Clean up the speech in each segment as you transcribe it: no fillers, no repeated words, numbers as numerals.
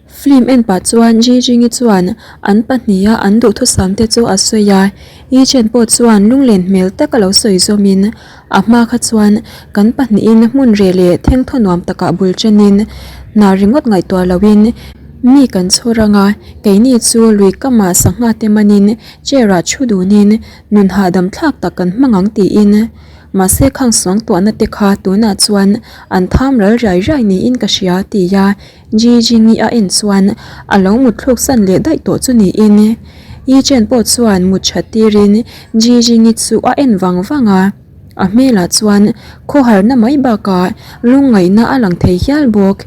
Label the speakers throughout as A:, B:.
A: Film en pah chuan Ji Jingi chuan an pahniha an duhthusam te chu a sawi a, Yi Chen pawh chuan lunglen hmel tak a lo sawi zawmin a hma kha chuan kan pahnihin hmun reh leh thengthaw nuam takah bul chenin hna ringawt ngaihtuah loin mi kan chhawr ang a, keini chu lui kamah sangha te manin chair ah thu dunin nun hahdam thlak tak kan hmang ang tiin mahse khang suangtuahna te kha tunah chuan an tham ral riai riai niin ka hria tia Gigi-ni a en chuan a lo mut thluk san leh daih tawh chu niin Yi Chen pawh chuan mut that tirin Gigi-ni chu a en vang vang a, a hmelah chuan khawharna mai bakah lungngaihna a lang thei hial bawk.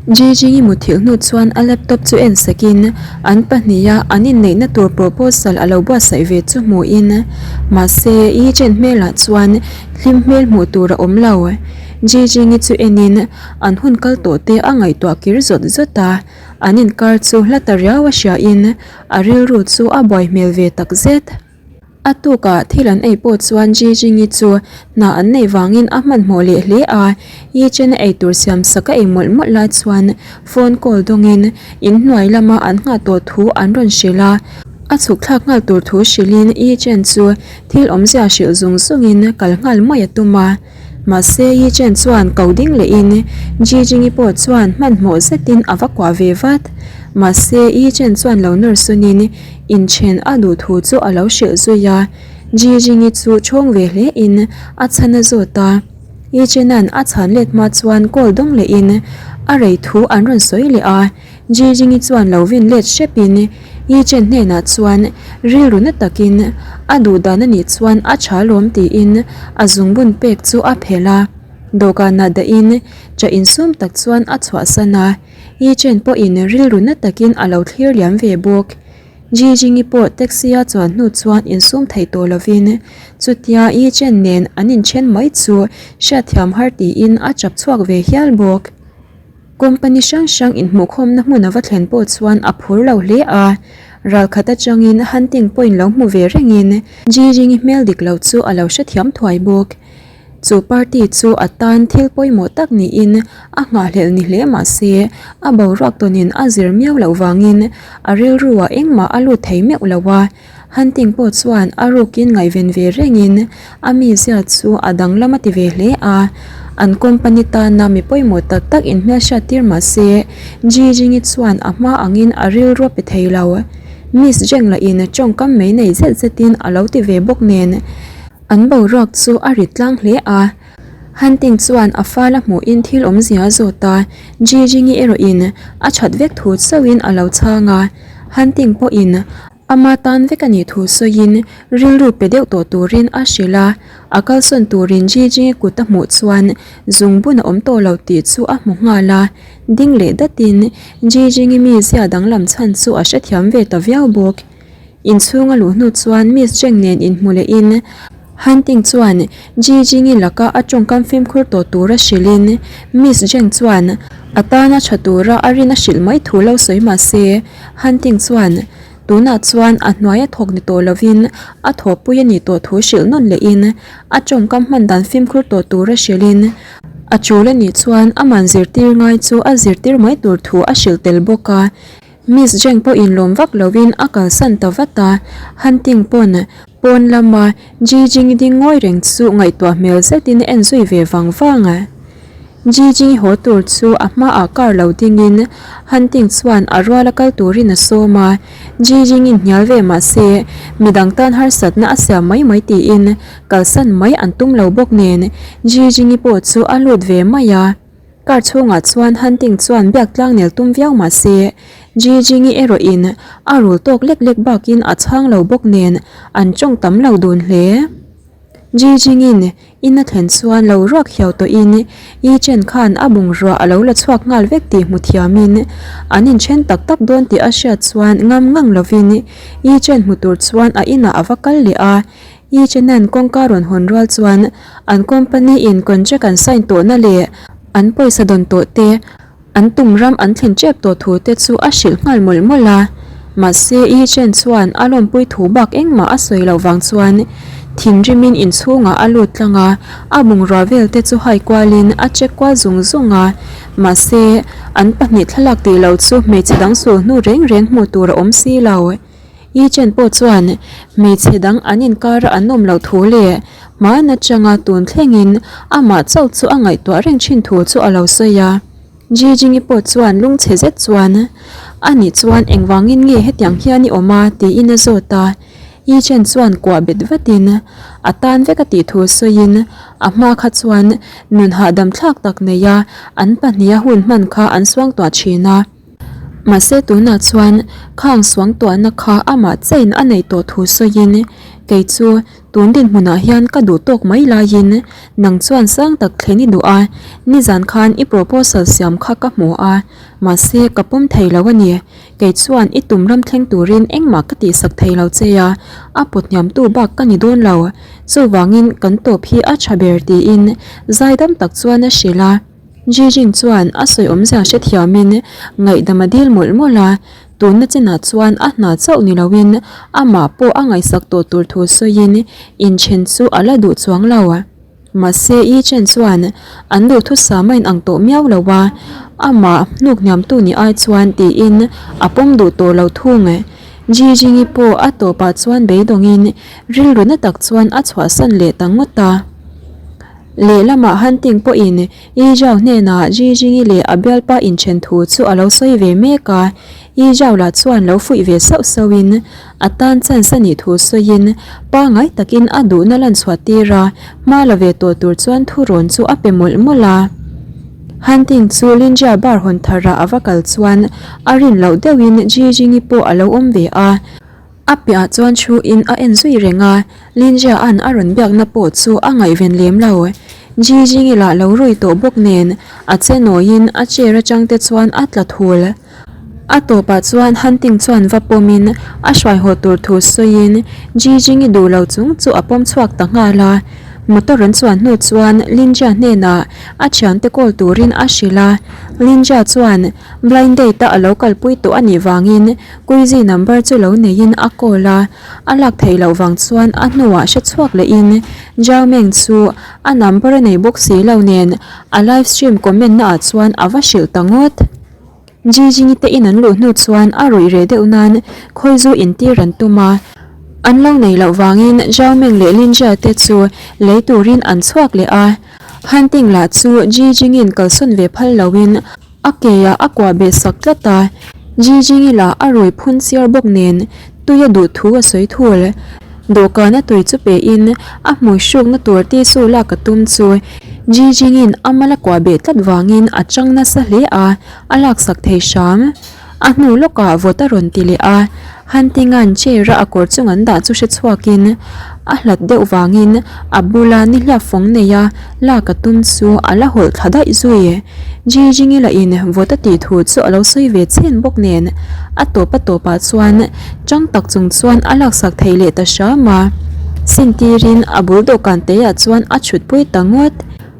A: Gigi-ni muthilh hnu chuan a laptop chu en sakin an pahniha an inneihna tur proposal a lo buatsaih ve chu hmuhin mahse Yi Chen hmelah chuan hlim hmel hmuh tur a awm lo. Gigi-ni chu enin An hun kal tawh te a ngaihtuah kir zawt zawt a, an inkar chu hla ta riau a hriain a rilru chu a buai hmel ve tak zet. A tukah thil an ei pawh chuan Jijingi chu hna an neih vangin a hmanhmawh leh hle a, Yi Chen a eitur siam sak a ei mawlh mawlh lai chuan phone call dawngin inhnuai lama an nghah tawh thu an rawn hrilh a, a chhuk thlak nghal tur thu hrilhin Yi Chen chu thil awmzia hrilh zung zungin kal nghal mai a tum a. Mahse Yi Chen chuan ko ding lehin Ji Jingi pawh chuan hmanhmawh zetin a va kuah ve vat. Mahse Yi Chen chuan lo nawr sunin inthen a duh thu chu a lo hrilh zui a. Ji Jingi chu chhawng ve hlein a chhan a zawt a. Yi Chena'n a chhan let hma chuan call dawng lehin a rei thu an rawn sawi leh a. Ji Jingi chuan lo vin let hrepin Yi Chen hnenah chuan rilru na takin a duh dan a nih chuan a tha lawm tiin a zungbun pek chu a phelh a, dawhkanah dahin cha insum tak chuan a chhuahsan a, Yi Chen pawhin rilru na takin a lo thlir liam ve bawk. Ji Jingi pawh taxi a chuan hnu chuan insum thei tawh lovin chutia Yi Chen nen an inthen mai chu hriatthiam har tiin a chap chhuak ve hial bawk. Company hrang hrang inhmuhkhawmna hmun a va thlen pawh chuan a phur lo hle a, ral khat atangin hunting point lo hmu ve rengin Ji-Ringi hmel dik lo chu a lo hrethiam thuai bawk. Chu party chu a tan thil pawimawh tak niin a nghahhlelh ni hle mah se a boruak tawnin a zir miau loh vangin a rilruah engmah a lut thei meuh lo a. Hunting pawh chuan a rukin ngaihven ve rengin a mizia chu a danglam a ti ve hle a, an company tana mi pawimawh tak tak inhmelhriat tir mah se Ji Jingi chuan a hma angin a rilru a pe thei lo. Miss Jeng lahin tawngkam mai nei zet zetin a lo ti ve bawk nen an boruak chu a rit tlang hle a. Hunting chuan a fal a hmuhin thil awmzia a zawt a, Ji Jingi erawhin a that vek thu chauhin a lo chhang a, Hunting pawhin Ama tan vek a nih thu sawiin rilru pe deuh tawh turin a hrilh a, a kalsawn turin Gigi kut a hmuh chuan zungbun a awm tawh lo tih chu a hmu nghal a, ding leh datin Gigi mizia danglam chhan chu a hrethiam ve ta viau bawk. Inchhung a luh hnu chuan Miss Cheng nen inhmu lehin Hunting chuan Gigi laka a tawngkam fimkhur tawh tura hrilhin Miss Cheng chuan a tana tha tura a rin a hrilh mai thu lo sawi mah se Hunting chuan Tunah chuan a hnuai a thawk ni tawh lovin a thawhpui a nih tawh thu hrilh nawn lehin a tawngkam hman dan fimkhur tawh tura hrilhin a tul a nih chuan aman zirtir ngai chu a zirtir mai tur thu a hrilh tel bawk a. Miss Jeng pawhin lawm vak lovin a kalsan ta vat a, Hunting pawn pawn lama Jijing ding ngawi reng chu ngaihtuah hmel zetin a en zui ve vang vang a. Jiji haw tur chu a hmaah car lo dingin Hunting chuan a ruala kal turin a sawm a, Jijingin hnial ve mah se midang tan harsatna a siam mai mai tiin kalsan mai an tum lo bawk nen Jijingi pawh chu a lut ve mai a. Car chhungah chuan Hunting chuan biak tlang nel tum viau mah se Jijingi erawhin a rul tawk lek lek bakin a chhang lo bawk nen an tawng tam lo dun hle. Jijingin in a thlen chuan lo ruak hiau tawhin Yi Chen khan a bungrua a lo la chhuak nghal vek tih hmu thiamin an inthen tak tak dawn tih a hriat chuan ngam ngang lovin Yi Chen hmu tur chuan a inah a va kal leh a. Yi Chenan kawngka rawn hawn rual chuan an company in contract an sign tawhna leh an pawisa dawn tawh te An tum ram an thlen tep tawh thu te chu a hrilh nghal mawlh mawlh a, mahse Yi Chen chuan a lawmpui thu bak engmah a sawi loh vang chuan thinrimin inchhungah a lut tlang a, a bungrua vel te chu hai kualin a check kual zung zung a. Mahse, an pahnih thlalak tih loh chu hmeichhe dang sul hnu reng reng hmuh tur a awm si lo. Yi Chen pawh chuan hmeichhe dang an inkara an awm loh thu leh hmaan atanga tun thlengin amah chauh chu a ngaihtuah reng thin thu chu a lo sawi a. Ji Jing-i pawh chuan lungchhe zet chuan, Anih chuan engvangin nge hetiang hian i awm a? tiin a zawt a. Yi Chen chuan kuah bet vatin a tan vek a tih thu sawiin a hma kha chuan nun hahdam thlak tak neia an pahniha hun hman kha an suangtuah thin a. Mahse tunah chuan khang suangtuahna kha amah chain a neih tawh thu sawiin kei chu tun dinhmunah hian ka duh tawk mai laiin nang chuan sang tak thlen i duh a, nizan khan i proposal siam kha ka hmu a, mahse ka pawm thei lo a ni. Kei chuan i tum ram thleng turin engmah ka tihsak thei lo che a, a pawt hniamtu bak ka ni dawn lo. Chuvangin kan tawp hi a tha ber tiin zaidam tak chuan a hrilh a. Jijing chuan a sawi awmzia hrethiamin ngaihdam a dil mawlh mawlh a, tunna chinah chuan a hna chauh ni loin amah pawh a ngaihsak tawh tur thu sawiin inthen chu a la duh chuang lo. Mahse Yi Chen chuan an duhthusam a inang tawh miau lo a, amah hnuk hniamtu ni ai chuan tiin a pawm duh tawh lo thung. Ji Jing-i pawh a tawpah chuan beidawngin rilru na tak chuan a chhuahsan leh ta ngawt a. Lehlamah Hunting pawhin Yi Zhao hnenah Ji Jing-i leh a bialpa inthen thu chu a lo sawi ve mek a, Yi Zhao lah chuan lo fuih ve sauh sauhin A tan chance a nih thu sawiin pangai takin a duhna lan chhuah tir a, hma la ve tawh tur chuan thurawn chu a pe mawlh mawlh a. Hunting chu Linjia bar hawn tharah a va kal chuan a rin loh deuhin Ji Jingi pawh a lo awm ve a. A piahah chuan thu in a en zui reng a, Linjia an a rawn biakna pawh chu a ngaihven lem lo. Ji Jingi lah lo rui tawh bawk nen a che nawiin a chair atang te chuan a tla thul. A tawpah chuan Hunting chuan va pawmin a hruaihaw tur thu sawiin Ji Jing-i duh lo chung chu a pawm chhuak ta nghal a. Motor an chuan hnu chuan Linjia hnenah a thiante call turin a hrilh a. Linjia chuan blind date-a a lo kalpui tawh a nih vangin Kuizi number chu lo neiin a call a. A lak theih loh vang chuan a hnuah hre chhuak lehin Zhao Meng chu a number a nei bawk si lo nen a live stream comment naah chuan a va hrilh ta ngawt. Jijingi te in an luh hnu chuan a ruih reh deuh nan khawizu intir an tum a, an lo nei loh vangin Zhao Meng leh Lin Jia te chu lei turin an chhuak leh a. Han Ting lah chu Jijingi'n kalsawn ve phal loin a ke ah a kuah beh sak tlat a, Jijingi lah a rui phun chiar bawk nen tui a duh thu a sawi thul. Dawhkan a tui chu pein a hmui hrukna tur tissue lak a tum chu Jijingi'n a mal a kuah beh tlat vangin a chang nasa hle a. A laksak thei hram. A hnu lawkah vawt a rawn ti leh a, Hunting-a'n chair-a a kawr chung an dah chu hre chhuakin a hlat deuh vangin a bula nihliap fawng neia lak a tum chu a la hawlh thla daih zui. Jijingi lahin vawt a tih thu chu a lo sawi ve chhen bawk nen a tawp a tawpah chuan chang tak chung chuan a laksak thei leh ta hram a. Sintirin a bul dawhkan teiah chuan a chhutpui ta ngawt.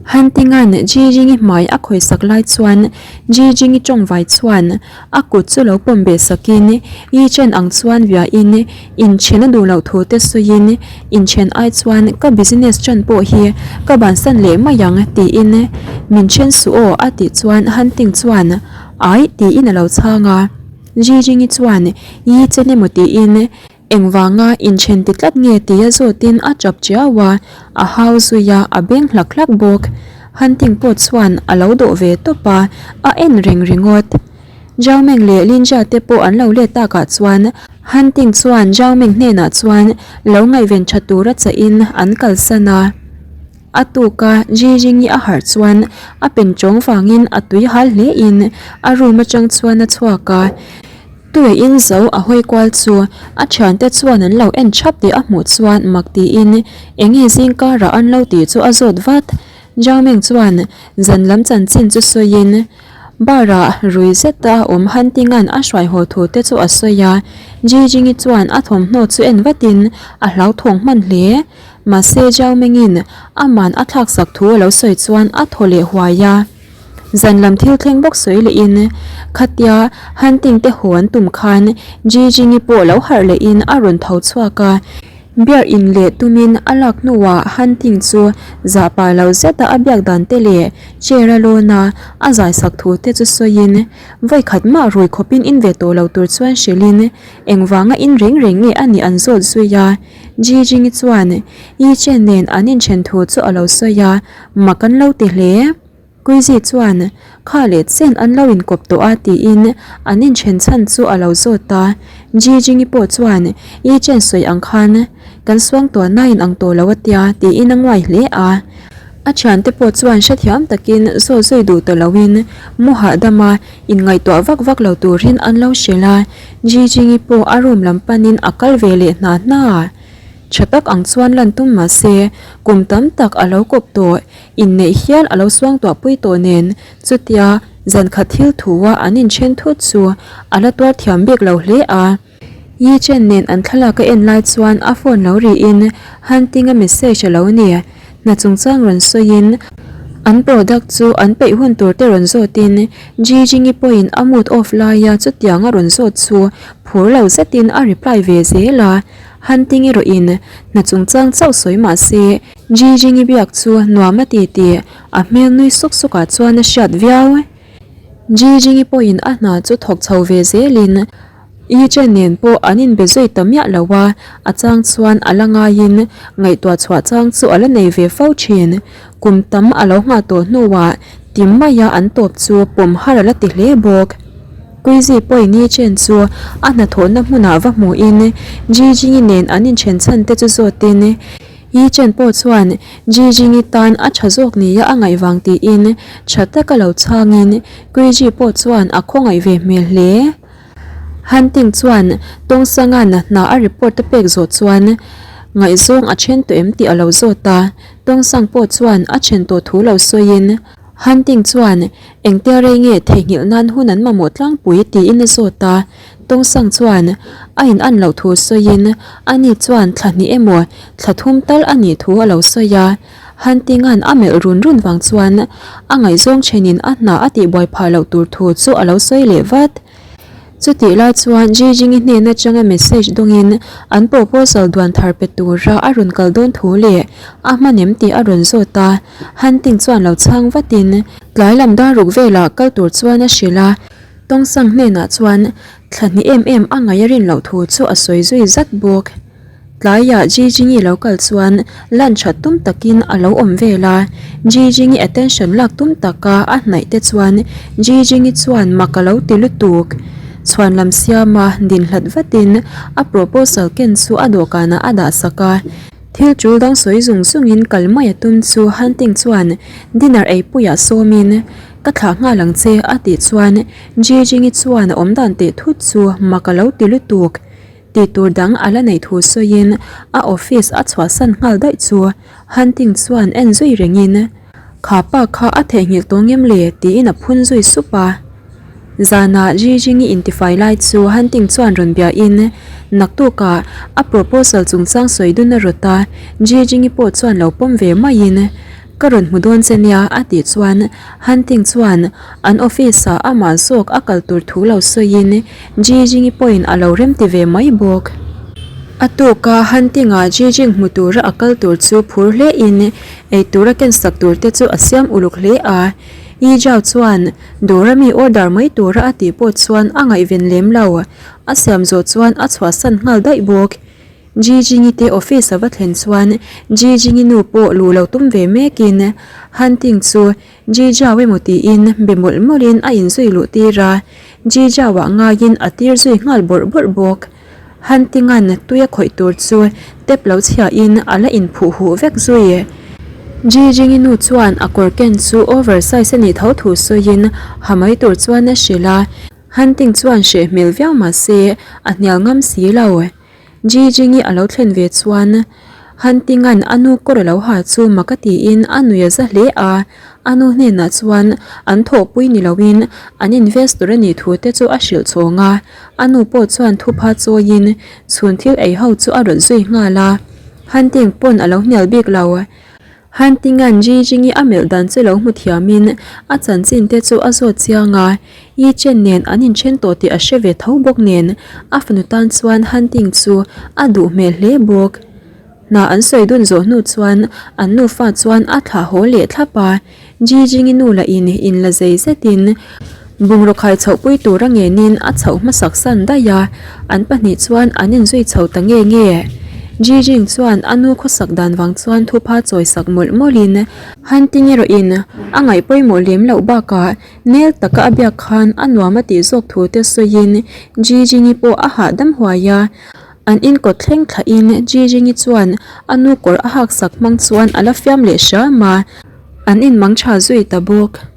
A: Hunting-a'n Jijingi hmai a khawisak lai chuan Jijingi tawngvai chuan a kut chu lo pawm beh sakin Yi Chen ang chuan viahin inthen a duh loh thu te sawiin inthen ai chuan ka business chan pawh hi ka bansan leh mai ang tiin min then suh aw a tih chuan Hunting chuan Aih tiin a lo chhang a. Jijingi chuan Yi Chen emaw tiin Engvanga inthen ti tlat nge tia zawtin a chap chiau a, a hau zui a, a beng hlak hlak bawk. Hunting pawh chuan a lo dawh ve tawp a, a en reng ringawt. Zhao Meng leh Lin Jia te pawh an lo let takah chuan Hunting chuan Zhao Meng hnenah chuan lo ngaihven tha tura chahin an kalsan a. A tuka Ji Jing-i a harh chuan a pen tawng vangin a tui hal hlein a room atang chuan a chhuak a. Tuiin zo a hawi kual chu a thiante chuan an lo en thap tih a hmuh chuan mak tiin enge zing karah an lo tih chu a zawt vat. Zhao Meng chuan zan lam chanchin chu sawiin bar ah rui zeta awm Hunting-a'n a hruai haw thu te chu a sawi a. Ji Jing-i chuan a thawmhnaw chu en vatin a hlauthawng hman hle. Mahse Zhao Mengin aman a thlaksak thu a lo sawi chuan a thaw leh huai a. Zan lam thil thleng bawk sawi lehin khatia Hunting te haw an tum khan Ji Jingi pawh lo harh lehin a rawn tho chhuak a. Beer in leh tumin a lak hnuah Hunting chu zahpah lo zeta a biak dan te leh chair a lawn a, a zai sak thu te chu sawiin vawikhat mah rui khawpin in ve tawh lo tur chuan hrilhin engvanga in reng reng nge a nih an zawt zui a. Ji Jing-i chuan Yi Chen nen an inthen thu chu a lo sawi a, mak an lo ti hle. Kuizi chuan, Kha leh chen an lo inkawp tawh a tiin an inthen chhan chu a lo zawt a. Ji Jingi pawh chuan, I chen sawi ang khan kan suang tuah na in ang tawh lo a tia tiin a nguai hle a. A thiante pawh chuan hrethiam takin zawt zui duh ta loin mu hahdama inngaihtuah vak vak lo turin an lo hrilh a. Ji Jingi pawh a room lam panin a kal ve leh hna hna. Tha tak ang chuan lan tum mah se kum tam tak a lo kawp tawh. Inneih hial a lo suangtuah pui tawh nen chutia zan khat thil thua an inthen thut chu a la tuar thiam bik lo hle a. Yi Chen nen an thlalak a en lai chuan a phone lo rihin Hunting-a message a lo ni. Hna chungchang rawn sawiin an product chu an peih hun tur te rawn zawtin Ji Jingi pawhin a mood off laia chutiang a rawn zawt chu phur lo zetin a reply ve zel a. Hunting erawhin hna chungchang chauh sawi mah se Jijingi biak chu nuam a ti tih a hmel nui suk suk ah chuan a hriat viau. Jijingi pawhin a hna chu thawk chho ve zelin Yi Chen nen pawh an inbe zui ta miah lo a, a chang chuan a la ngaiin ngaihtuah chhuah chang chu a la nei ve fo thin. Kum tam a lo nghah tawh hnuah tim maia an tawp chu pawm har a la ti hle bawk. Kuizi pawhin Yi Chen chu a hnathawhna hmunah va hmuhin Jijingi nen an inthen chhan te chu zawtin, Yi Chen pawh chuan Ji Jingi tan a tha zawk nia a ngaih vang tiin tha taka lo chhangin Kui Ji pawh chuan a khawngaih ve hmel hle. Han Ting chuan Tawng Sanga'n hna a report a pek zawh chuan ngaihzawng a then tawh em tih a lo zawt a, Tawng Sang pawh chuan a then tawh thu lo sawiin Han Ting chuan engtia rei nge theihnghilh nan hun an mamawh tlangpui tiin a zawt a. Tawngsang chuan a in an loh thu sawiin ani chuan thla hnih emaw thla thum tal a nih thu a lo sawi a. Hunting-a'n a melh run run vang chuan a ngaihzawng thenin a hna a tihbuai phah loh tur thu chu a lo sawi leh vat. Chutih lai chuan Jijingi hnen atanga message dawngin an proposal duan thar pe tura a rawn kal dawn thu leh a hman em tih a rawn zawt a. Hunting chuan lo chhang vatin tlai lam dar ruk velah kal tur chuan a hrilh a. Tawngsang hnenah chuan thla hnih em em a ngaih a rin loh thu chu a sawi zui zat bawk. Tlaiah Jijingi lo kal chuan lan that tum takin a lo awm vel a, Jijingi attention lak tum taka a hnaih te chuan Jijingi chuan mak a lo ti lutuk. Chhuan lam siama din hlat vatin a proposal ken chu a dawhkanah a dah sak a. Thil tul dang sawi zung zungin kal mai a tum chu Hunting chuan dinner eipuiah sawmin Ka thlah nghal ang che a tih chuan Jijingi chuan a awm dan teh thut chu mak a lo ti lutuk. Tih tur dang a la neih thu sawiin a office a chhuahsan nghal daih chu Hunting chuan en zui rengin Kha pa kha a theihnghilh tawh ngem le tiin a phun zui sup a. Zanah Jijingi intifai lai chu Hunting chuan rawn biain naktukah a proposal chungchang sawi dun a rawt a, Jijingi pawh chuan lo pawm ve maiin Ka rawn hmu dawn che nia a tih chuan Hunting chuan an office ah amah zawk a kal tur thu lo sawiin Jijingi pawhin a lo remti ve mai bawk. A tuk a Hunting ah Jijing hmu tura a kal tur chu phur hle in ei tura ken sak tur te chu a siam uluk hle a. Yi Zhao chuan dawr ami order mai tura a tih pawh chuan a ngaihven lem lo. A siam zawh chuan a chhuahsan nghal daih bawk. Jijingi te office a va thlen chuan Jijingi nu pawh luh lo tum ve mekin Hunting chu Jijao emaw tiin be mawlh mawlhin a inzui luh tir a, Jijao ah ngaiin a tir zui nghal bawrh bawrh bawk. Hunting-a'n tui a khawih tur chu tap lo chhiahin a la inphuh huh vek zui. Jijingi nu chuan a kawr ken chu over size a nih tho thu sawiin ha mai tur chuan a hrilh a, Hunting chuan hreh hmel viau mahse a hnial ngam si lo. Jijingi a lo thlen ve chuan Hunting-a'n a nu kawr a lo ha chu mak a tiin a nui a za hle a, a nu hnenah chuan an thawhpui ni loin an investor a nih thu te chu a hrilh chhawng a, a nu pawh chuan thupha chawiin chhun thil ei ho chu a rawt zui nghal a, Hunting pawn a lo hnial bik lo. Hunting-a'n Jijingi a melh dan chu lo hmu thiamin a chanchin te chu a zawt chiang a, Yi Chen nen an inthen tawh tih a hre ve tho bawk nen a fanu tan chuan Hunting chu a duh hmel hle bawk. Hna an sawi dun zawh hnu chuan an nufa chuan a thlah haw leh thlap a. Jijingi nu lah in in la zei zetin bungraw khai chhoh pui tura ngenin a chhoh hmasak san daih a, an pahnih chuan an inzui chho ta nge nge. Jijing chuan a nu khawsak dan vang chuan thupha chawi sak mawlh mawlhin Hunting erawh in a ngaih pawimawh lem loh bakah nel taka a biak khan a nuam a tih zawk thu te sawiin Jijingi pawh a hahdam huai a. An inkawt thleng thlahin Jijingi chuan a nu kawr a hak sak hmang chuan a la fiam leh hram a, an inmang tha zui ta bawk.